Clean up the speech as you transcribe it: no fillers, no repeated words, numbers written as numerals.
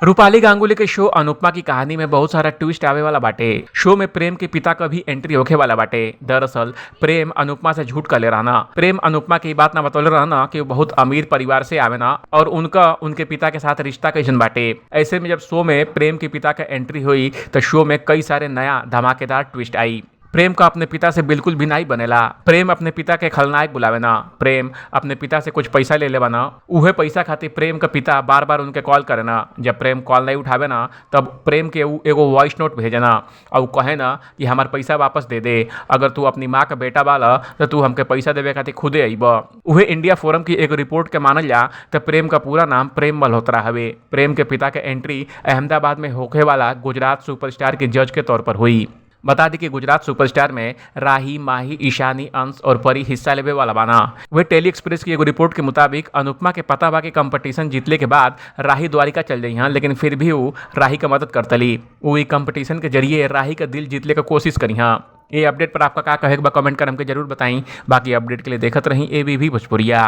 रूपाली गांगुली के शो अनुपमा की कहानी में बहुत सारा ट्विस्ट आवे वाला बाटे। शो में प्रेम के पिता का भी एंट्री होखे वाला बाटे। दरअसल प्रेम अनुपमा से झूठ कले रहना। प्रेम अनुपमा की बात ना बतौले रहना कि वो बहुत अमीर परिवार से आवे ना और उनका उनके पिता के साथ रिश्ता कैसन बाटे। ऐसे में जब शो में प्रेम के पिता का एंट्री हुई तो शो में कई सारे नया धमाकेदार ट्विस्ट आई। प्रेम का अपने पिता से बिल्कुल भी नहीं बनेला। प्रेम अपने पिता के खलनायक बुलावे ना। प्रेम अपने पिता से कुछ पैसा ले लेवा ना। उहे पैसा खातिर प्रेम का पिता बार बार उनके कॉल करे ना। जब प्रेम कॉल नहीं उठावे ना तब प्रेम के ऊ एगो वॉइस नोट भेजे ना और ऊ कहे ना कि हमार पैसा वापस दे दे, अगर तू अपनी माँ का बेटा बाला तो तू हमके पैसा देवे खातिर खुदे अइब। उहे इंडिया फोरम की एगो रिपोर्ट के मानल जा तो प्रेम का पूरा नाम प्रेम मल्होत्रा हवे। प्रेम के पिता के एंट्री अहमदाबाद में होखे वाला गुजरात सुपरस्टार के जज के तौर पर हुई। बता दी कि गुजरात सुपरस्टार में राही, माही, ईशानी, अंश और परी हिस्सा लेवे वाला बाना। वे टेली एक्सप्रेस की एगो रिपोर्ट के मुताबिक अनुपमा के पता बा कि कंपटीशन जीतले के बाद राही द्वारिका चल जाई हन, लेकिन फिर भी वो राही का मदद करतली। वो ई कंपटीशन के जरिए राही का दिल जीतले का कोशिश करी। हाँ, ये अपडेट पर आपका का कहे के बा कमेंट कर हमके जरूर बताई। बाकी अपडेट के लिए देखत रही एबीवी भोजपुरिया।